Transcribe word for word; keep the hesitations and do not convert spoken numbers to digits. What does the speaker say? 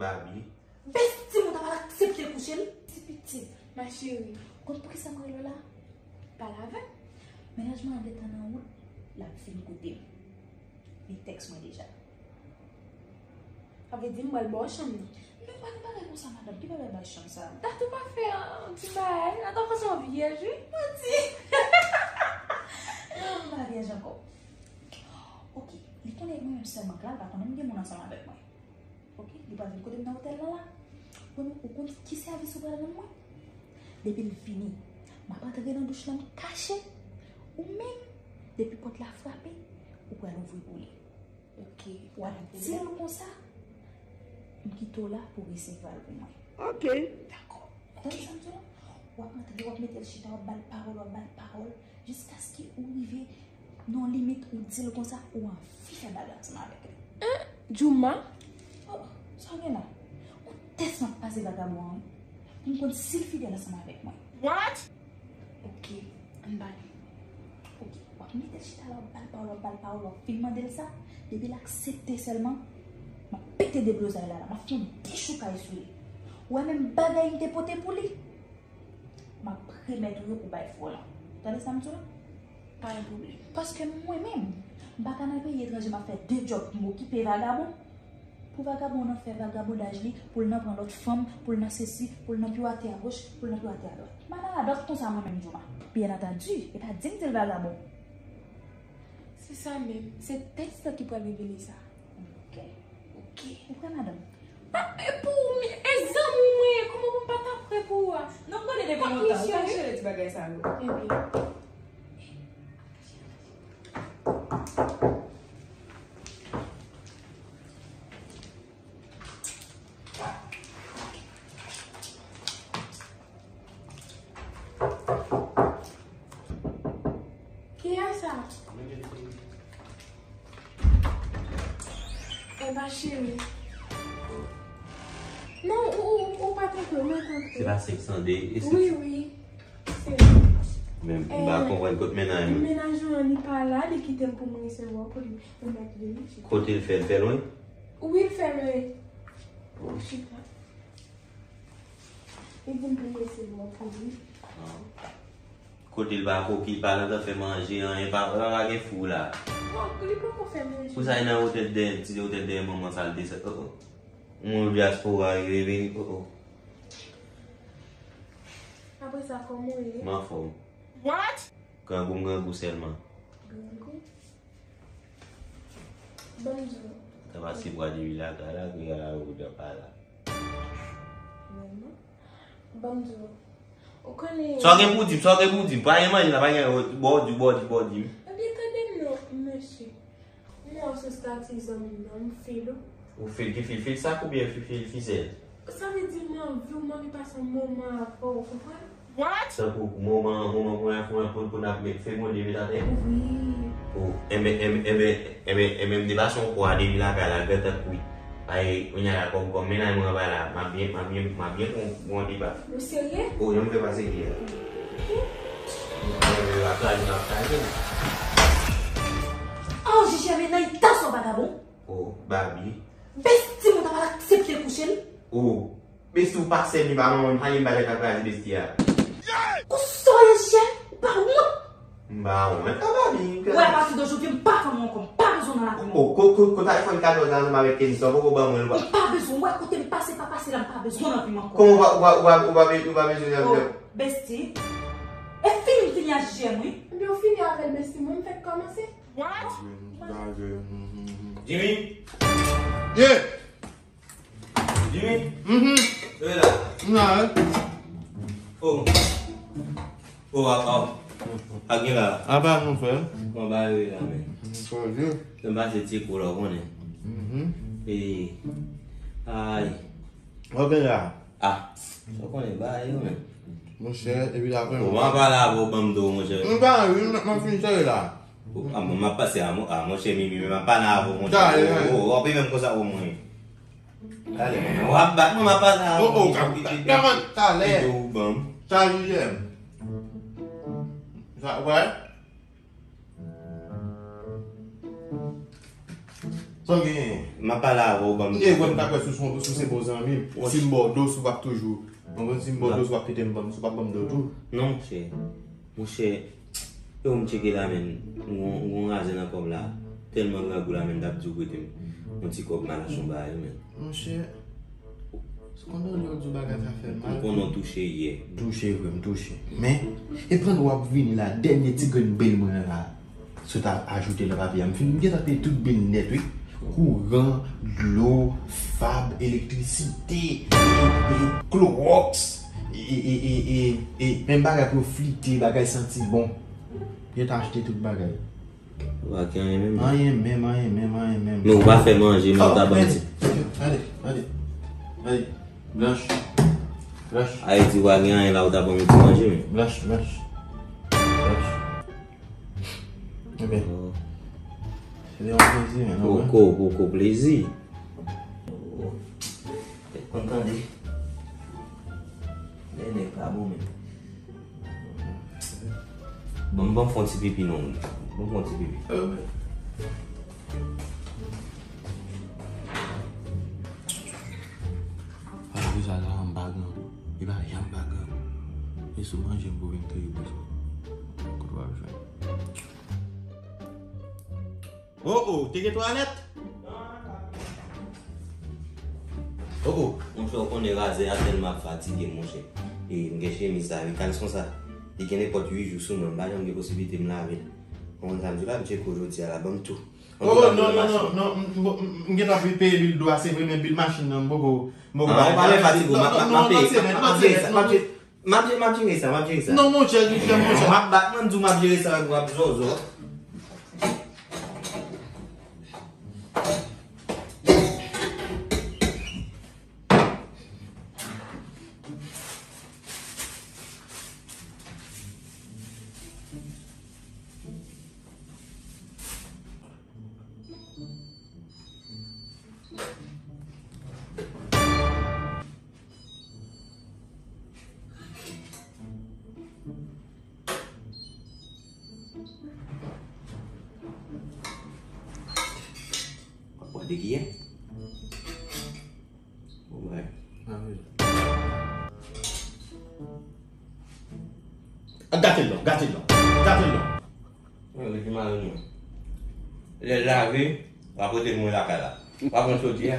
Babi. Bèstim, ou ta pral aksepte kouche l? Ti pitit, ma chérie. Ou konn poukisa m rele w la? Pale avè m. Mennaj mwen an gentan nan wout, l ap vin kote m. Li tèks mwen deja. Sa vle di m pral ba w chanm nan. Men pa gen bagay konsa, madanm. Ki bagay bay chanm sa? Tatou pa fè yon ti bagay. Atanke se yon vyèj, wi. Manti. Non, m pa vyèj ankò. Ok, li konnen mwen menm sèlman k la, li pa konnen m gen moun ansanm avèk mwen. Ok, li pral vin kote m nan otèl la la. Ou konn, ou konn ki sèvis ou pral rann mwen? Depi l vini, m ap antre nan douch lan, m kache. Ou menm, depi pòt la frape, ou pral ouvri pou li. Ok, w ap di l konsa, m kite w la pou w resevwa l pou mwen. Ok. Dakò. Tande sa m di w la? W ap antre, w ap mete l chita, w ap ba l pawòl, w ap ba l pawòl, jiskaske ou rive nan yon limit, ou di l konsa, ou anvi fè bagay ansanm avèk li. Hein? Jouma? Oh, sa w gen la? Yon tès m ap pase vagabon an, wi. Pou m konn si l fidèl ansanm avèk mwen. What? Ok, ann ba li. Ok, w ap mete l chita la, w ap ba l pawòl, w ap ba l pawòl, w ap fin mande l sa. Depi l aksepte sèlman, m ap pete deblozay la, la. M ap fè yon dechoukay sou li. Ou wè menm bagay m te pote pou li, m ap remèt ou yo pou bay fò lan. Tande sa m di w la? Pa gen pwoblèm. Paske mwen menm, m pa ka nan peyi etranje, m ap fè de djòb pou m okipe vagabon. Pou vagabon nan fè vagabondaj li, pou l nan pran lòt fanm, pou l nan sesi, pou l nan piwate agoch, pou l nan piwate adwat. M a nan radòt konsa mwen menm, Jouma. Byen antandi, e pa di m di l vagabon. Se sa menm, se tèks la ki pral revele sa. Ok. Ok. Ou prè, madanm? Pa, e pou ou, mi, e zanmi mwen, kòman pou m pa ta prè pou ou a? Non, m konnen depi lontan. Ou pa jere ti bagay sa yo. Ebyen. Kiyès sa? Enba cheri. Non, ou, ou, ou pa tanpe, ou mèt antre. Se pa senk san de, e senk san. Wi, wi. Se. Men m pa konprann kote mennaj mwen. Mennaj mwen, li pa la, li kite m pou mwen resevwa pou li. Ou mèt vini. Kote l fè, l fè lwen? Wi, l fè lwen. Bon, chita. Li di m pou m resevwa pou li. Kote l pa koki, l pa gentan fè manje, anyen, pa, pa, pa gen fou la. Bon, li poko fè manje. Pou sa, li nan otèl dèyè, ti otèl dèyè manman sa, l te sot. Oh, oh. Moun dyaspora rive vini, oh, oh. Apre sa, kòman w ye? M anfòm. What? Grangou, m grangou sèlman. Grangou? Ban m di w. Sa pase bwa depi lakay la, ke a la ou dan pa la. Vrèman? Ban m di w. Ou konnen. Sa w gen pou di m, sa w gen pou di m. Pa gen manje la, pa gen bò di, bò di, bò di m. Ebyen, tande m non, mesye. M wè w sou stati zanmi m nan, m feel ou. Ou feel ki feel? Feel sak oubyen feel, feel fizèl? Sa vle di m anvi w, m anvi pase yon moman avè w, ou konprann? What? Tankou moman, moman pou n ap, pou, pou n ap met fè mwen leve atè? Wi. O, enben, enben, enben, enben, enben, m te pase yon kwa depi lakay la, gentan kwi. Ay, kounye a la, kòm, kòm mennaj mwen anba la, m ap byen, m ap byen, m ap byen pran, pran yon deba. Ou serye? O, jan m fè pa serye a. Mwen, m ap kraze, m ap kraze. Oh, Jijè, men nan eta sa w vagabon. O, Babi. Besti, mwen ta pral aksepte kouche l. O, Besti, ou pa sè m, li pa manman m, pa gen bagay k ap kraze Besti a. Konsa w ye, Jijè? Ou pa wont? M pa wont. Sa Babi, m... Wè, apati de jodi, m pa fanm ou ankò, m pa bezwen w nan lavi m. O, ko, ko, ko, ta fè katòz an ansanm avèk Kenny, sa w poko ban mwen l. M pa bezwen, wè, kote m pase, pa pase la, m pa bezwen w nan vi m ankò. Kòman ou pa, ou pa, ou pa, ou pa be-, ou pa bezwen nan vi m? O, Besti. E fini m fini a Jijè, wi. Ebyen, ou fini avè l, Besti, mwen m fèk kòmanse. What? Jimmy? Yeah! Jimmy? Mhm. Ou la? M la, wi. Oh. Oh, a, a. A gen la. A pa nou, frè. Bon, ba, wi, la, men. Serye? Se m pase ti kou la, ou konnen. Mhm. E, ay. Ok, la. Ah, ou konnen bagay yo, men. Monchè, epi la, bon, m ap pale avè w, ban m do, monchè. M pa anvi, m, m ap fin sere la. Ah, bon, m ap pase a, mon-, a, monchè Mimi, men m ap pale avè w, monchè. Talè, oh, oh, w ap menm konsa pou mwen. Talè, w ap bat mwen, m ap pale avè w. Oh, oh, monchè, talè. Talè. Ban m. Talè. Sa, wè? Sa w genyen? M ap pale avè w, ban m. E wè m ta kwè si w se bon zanmi m. Si m ba w do, si w p ap toujou. Mwen konn si m ba w do, si w p ap kite m, ban m, si w p ap ban m do tou. Non, monchè. Monchè, yo, m tcheke la, menn. M gon, m gon razè nan kòb la. Tèlman grangou la, menn, t ap di w prete m yon ti kòb, m al achte yon bagay, menn. Monchè, se konn nan lè yo di w bagay sa fè mal. M konnen w touche yè. Touche vre, m touche. Men, e pandan w ap vini la, dènye ti grenn bil mwen la. Sot a ajoute nan papye a. M fin, m gentan peye tout bil nèt, wi. Kouran, dlo, fab, elektrisite, e, e, klowòks, e, e, e, e, e, e, menm bagay pou yo flite, bagay santi bon. Yo ta achte tout bagay. Ou pa gen anyen menm? Anyen menm, anyen menm, anyen menm. Men ou pa fè manje, men ou ta ban m ti. Gade, gade, gade. Blanch. Blanch. Ayiti, ou pa gen anyen la, ou ta ban m ti manje, men. Blanch, blanch. Blanch. Ebyen, se te yon plezi, men, non, poko, poko plezi. Tèt konn tande. Men nèg pa bon, men. Bon, m ban m fè yon ti pipi, non. Ban m fè yon ti pipi. Malgre sa, la, m pa grangou. E pa janm pa grangou. E sou manje m pou vin kriye pou sa. Kote w ap jwenn? Oh, oh, te gen twalèt? Oh, oh. Monchè, ou konnen razè a tèlman ap fatige m, monchè. E m gen chemiz sa, wi, kalson sa. Li gen nenpòt uit jou sou mwen, m pa janm gen posiblite m lave l. Ou konn sa m di w la, m tcheke w jodi a la, ban m tou. Oh, non, non, non, non, m, m, m, m gentan peye bil dlo a, se vre, men bil machin nan, m poko, m poko. Ah, ou pa lè fatige w, m ap, m ap peye, m ap, m ap jere sa, m ap jere, m ap jere sa, m ap jere sa. Non, monchè, monchè, monchè. M ap bat, mwen di w m ap jere sa, w ap zozo. W ap bwè degiyè? Bon, bagay. Ah, wi. Ah, gate l non, gate l non, gate l non. Mwen, mwen, mwen, mwen. Lè l lave, w ap rete mwen lakay la. W ap pran chodyè a.